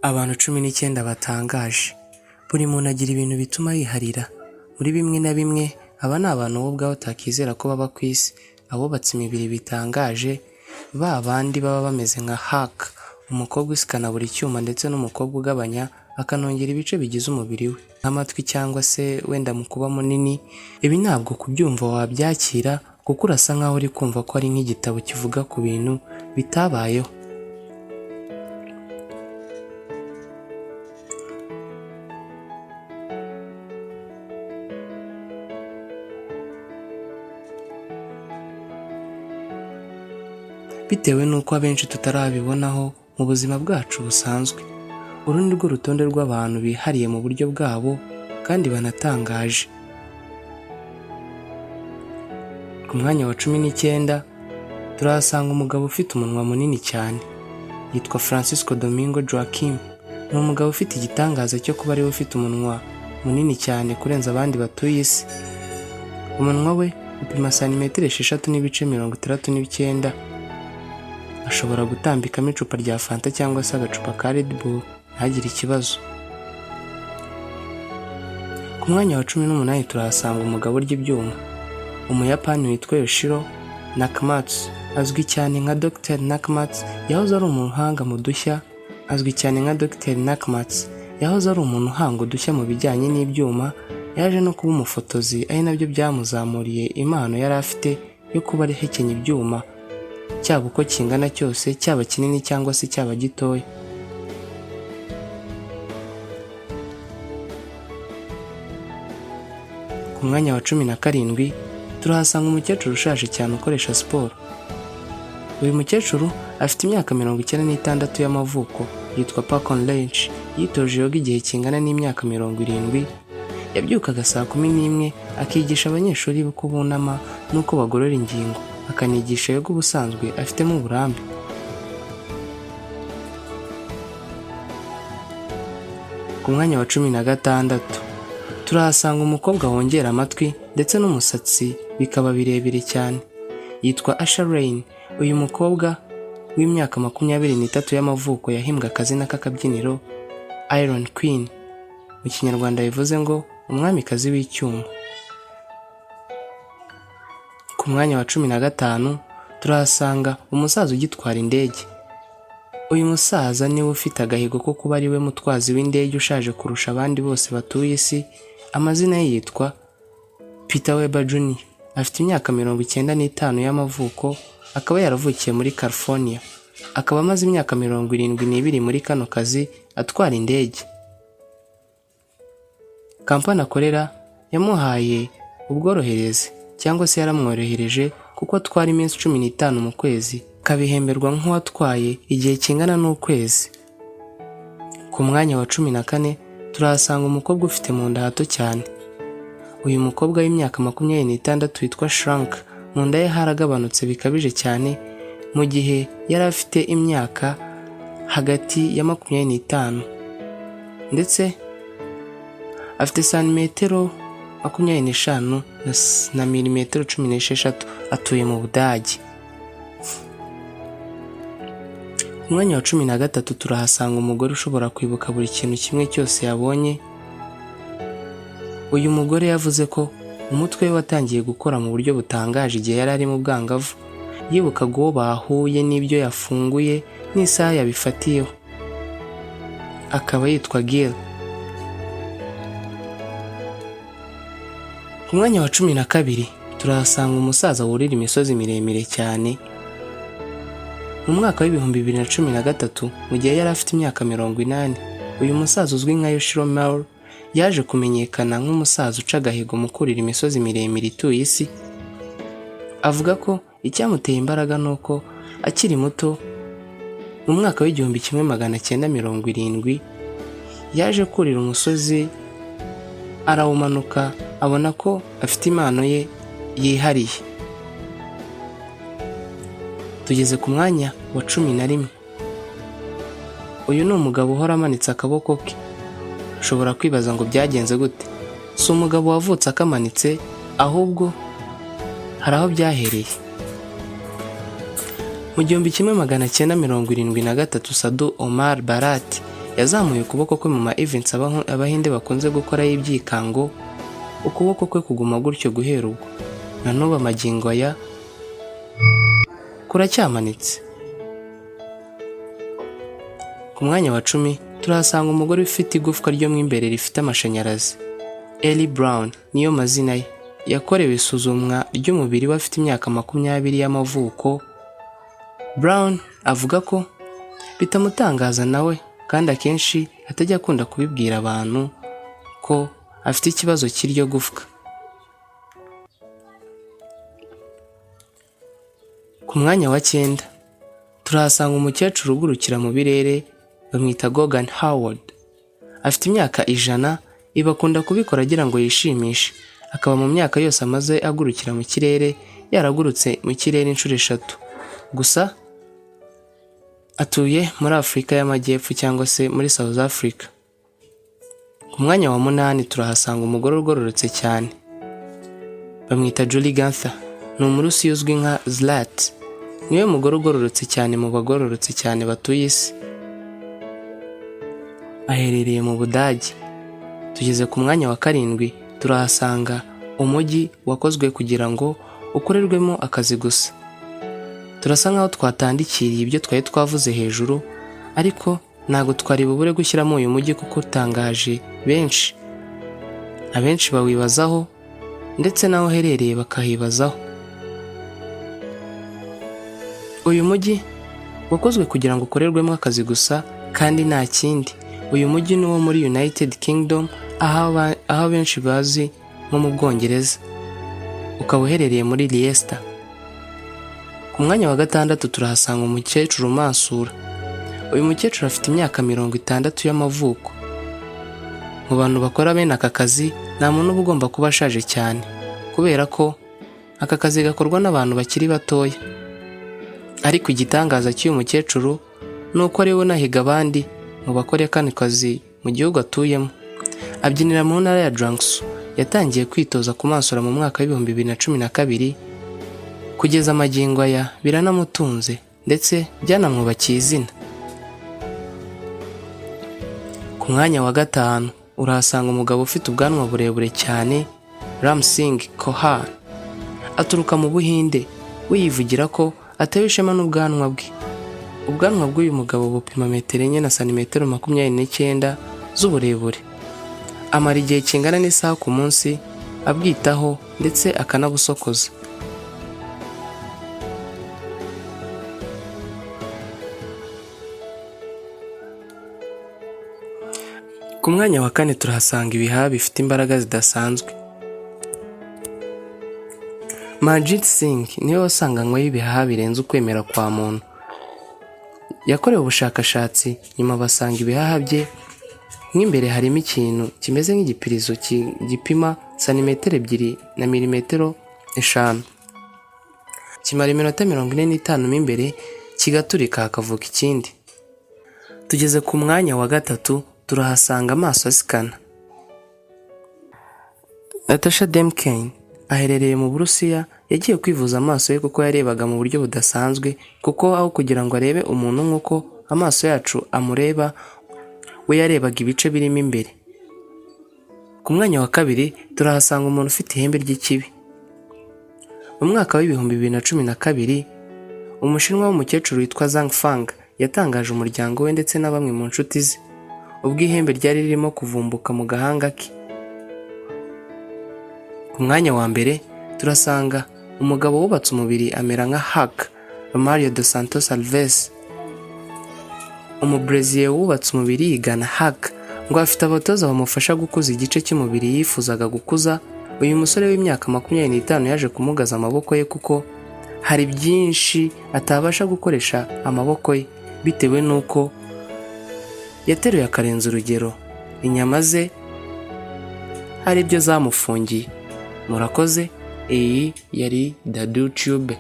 Abantu 19 batangaje. Buri muntu agira ibintu bituma yiharira. Muri bimwe na bimwe, aba ni abantu wowe ubwawe utakizera ko baba ku isi, abubatse imibiri bitangaje, ba bandi baba bameze nka Hulk, umukobwa usikana buri cyuma ndetse n'umukobwa ugabanya akanongera ibice bigize umubiri we, nk'amatwi cyangwa se wenda mu kuba munini. Ibi ntabwo kubyumva wabyakira kuko urasa nkaho uri kumva ko ari nk'igitabo kivuga ku bintu bitabayeho. Bitewe n'uko abenshi tutarabibonaho mu buzima bwacu busanzwe. Uru ni rwo rutonde rw'abantu bihariye mu buryo bwabo kandi banatangaje. Ku mwanya wa 19 turahasanga umugabo ufite umunwa munini cyane. Yitwa Francisco Domingo Joaquim. Ni umugabo ufite igitangaza cyo kuba ariwe ufite umunwa munini cyane kurenza abandi batuye isi. Umunwa we upima santimetero 6.69. Ashobora gutambikamo icupa rya fanta cyangwa se agacupa ka Red Bull ntagire ikibazo. Ku mwanya wa 18 turahasanga umugabo urya ibyuma. Umuyapani witwa Yoshiro Nakamatsu azwi cyane nka Dr Nakamatsu, yahoze ari umuhanga mu dushya. Azwi cyane nka Dr Nakamatsu, yahoze ari umuntu uhanga udushya mu bijyanye n'ibyuma, yaje no kuba umufotozi ari nabyo byamuzamuriye impano yari afite yo kuba ahekenya ibyuma, cyaba uko kingana cyose, cyaba kinini cyangwa se cyaba gitoya. Ku mwanya wa 17 turahasanga umukecuru ushaje cyane ukoresha siporo. Uyu mukecuru afite imyaka 96 y'amavuko, yitwa Pacon Lynch, yitoje yoga igihe kingana n'imyaka 70, yabyukaga saa 11 akigisha abanyeshuri uko bunama n'uko bagorora ingingo, akanigisha yoga ubusanzwe afitemo uburambe. Ku mwanya wa 16 turahasanga umukobwa wongera amatwi ndetse n'umusatsi bikaba birebire cyane. Yitwa Asha Rain. Uyu mukobwa w'imyaka 23 y'amavuko yahimbwe akazina k'akabyiniro Iron Queen, mu Kinyarwanda bivuze ngo umwamikazi w'icyuma. Ku mwanya wa 15 turahasanga umusaza ugitwara indege. Uyu musaza niwe ufite agahigo ko kuba ari we mutwazi w'indege ushaje kurusha abandi bose batuye isi. Amazina ye yitwa Peter Weber Jr. Afite imyaka 95 y'amavuko, akaba yaravukiye muri California. Akaba amaze imyaka 72 muri kano kazi atwara indege. Kampani akorera yamuhaye ubworohereze cyangwa se yaramworohereje kuko atwara iminsi 15 mu kwezi, akabihemberwa nk'uwatwaye igihe kingana n'ukwezi. Ku mwanya wa 14 turahasanga umukobwa ufite mu nda hato cyane. Uyu mukobwa w'imyaka 26 witwa Shrunk, mu nda ye haragabanutse bikabije cyane mu gihe yari afite imyaka hagati ya 25, ndetse afite santimetero 25 na milimetero 16, atuye mu Budage. Ku mwanya wa 13 turahasanga umugore ushobora kwibuka buri kintu kimwe cyose yabonye. Uyu mugore yavuze ko umutwe we watangiye gukora mu buryo butangaje igihe yari ari mu bwangavu. Yibukaga uwo bahuye n'ibyo yafunguye n'isaha yabifatiyeho. Akaba yitwa Gil. Ku mwanya wa 12 turahasanga umusaza wurira imisozi miremire cyane. Mu mwaka wa 2013, mu gihe yari afite imyaka 80, uyu musaza uzwi nka Yoshiro Mauro yaje kumenyekana nk'umusaza uca agahigo mu kurira imisozi miremire ituye isi. Avuga ko icyamuteye imbaraga ni uko akiri muto mu mwaka wa 1970 yaje kurira umusozi arawumanuka, abona ko afite impano ye yihariye. Tugeze ku mwanya wa 11. Uyu ni umugabo uhora amanitse akaboko ke. Ushobora kwibaza ngo byagenze gute? Si umugabo wavutse akamanitse, ahubwo hari aho byahereye. Mu 1973, Sadu Omar Barat yazamuye ukuboko kwe mu ma events Abahinde bakunze gukora y'ibyikango, ukuboko kwe kuguma gutyo guhera ubwo na n'ubu, amagingo aya kuracyamanitse. Ku mwanya wa 10 turahasanga umugore ufite igufwa ryo mu imbere rifite amashanyarazi. Ellie Brown niyo mazina ye. Yakorewe isuzumwa ry'umubiri we afite imyaka 20 y'amavuko. Brown avuga ko bitamutangaza nawe, kandi akenshi atajya akunda kubibwira abantu ko afite ikibazo cy'iryo gufwa. Ku mwanya wa cyenda turahasanga umukecuru ugurukira mu birere, bamwita Gogan Howard. Afite imyaka 100, ibi akunda kubikora agira ngo yishimishe, akaba mu myaka yose amaze agurukira mu kirere yaragurutse mu kirere inshuro eshatu gusa. Atuye muri Afurika y'Amajyepfo cyangwa se muri South Africa. Ku mwanya wa munani turahasanga umugore ugororotse cyane, bamwita Julie Ganther. Ni Umurusiya uzwi nka Zlat. Niwe mugore ugororotse cyane mu bagororotse cyane batuye isi, aherereye mu Budage. Tugeze ku mwanya wa karindwi, turahasanga umujyi wakozwe kugira ngo ukorerwemo akazi gusa. Turasa nkaho twatandikiriye ibyo twari twavuze hejuru, ariko ntabwo twari bubure gushyiramo uyu mujyi kuko utangaje benshi. Abenshi bawibazaho, ndetse n'aho uherereye bakahibazaho. Uyu mujyi wakozwe kugira ngo ukorerwemo akazi gusa kandi nta kindi. Uyu mujyi ni uwo muri United Kingdom, aho abenshi bazi nko mu Bwongereza, ukaba uherereye muri Leicester. Ku mwanya wa gatandatu turahasanga umukecuru umansura. Uyu mukecuru afite imyaka 60 y'amavuko. Mu bantu bakora bene aka kazi nta muntu uba ugomba kuba ashaje cyane, kubera ko aka kazi gakorwa n'abantu bakiri batoya. Ariko igitangaza cy'uyu mukecuru ni uko ari we unahiga abandi mu bakora kano kazi mu gihugu atuyemo. Abyinira mu ntara ya Jiangsu. Yatangiye kwitoza kumansura mu mwaka wa 2012, kugeza amagingo aya biranamutunze, ndetse byanamwubakiye izina. Ku mwanya wa gatanu urahasanga umugabo ufite ubwanwa burebure cyane, Ram Singh Kohar. Aturuka mu Buhinde. We yivugira ko atewe ishema n'ubwanwa bwe. Ubwanwa bw'uyu mugabo bupima metero 4 na santimetero 29 z'uburebure. Amara igihe kingana n'isaha ku munsi abwitaho, ndetse akanabusokoza. Ku mwanya wa kane turahasanga ibihaha bifite imbaraga zidasanzwe. Manjit Singh niwe wasanganyweho ibihaha birenze ukwemera kwa muntu. Yakorewe ubushakashatsi, nyuma basanga ibihaha bye mo imbere harimo ikintu kimeze nk'igipirizo gipima santimetero 2 na milimetero 5. Kimara iminota 45 mo imbere kigaturika, hakavuka ikindi. Tugeze ku mwanya wa gatatu, turahasanga amaso asikana. Natasha Demkine aherereye mu Burusiya. Yagiye kwivuza amaso ye kuko yarebaga mu buryo budasanzwe, kuko aho kugira ngo arebe umuntu nk'uko amaso yacu amureba, we yarebaga ibice birimo imbere. Ku mwanya wa kabiri turahasanga umuntu ufite ihembe ry'ikibi. Mu mwaka wa 2012, Umushinwa w'umukecuru witwa Zhang Fang yatangaje umuryango we ndetse na bamwe mu nshuti ze ubwo ihembe ryari ririmo kuvumbuka mu gahanga ke. Ku mwanya wa mbere turasanga umugabo wubatse umubiri amera nka Hulk, Romario dos Santos Alves. Umubreziliye wubatse umubiri yigana Hulk, ngo afite abatoza bamufasha gukuza igice cy'umubiri yifuzaga gukuza. Uyu musore w'imyaka 25 yaje kumugaza amaboko ye, kuko hari byinshi atabasha gukoresha amaboko ye bitewe n'uko yateruye akarenza urugero, inyama ze hari ibyo zamufungiye. Murakoze, iyi yari Dadu Tube.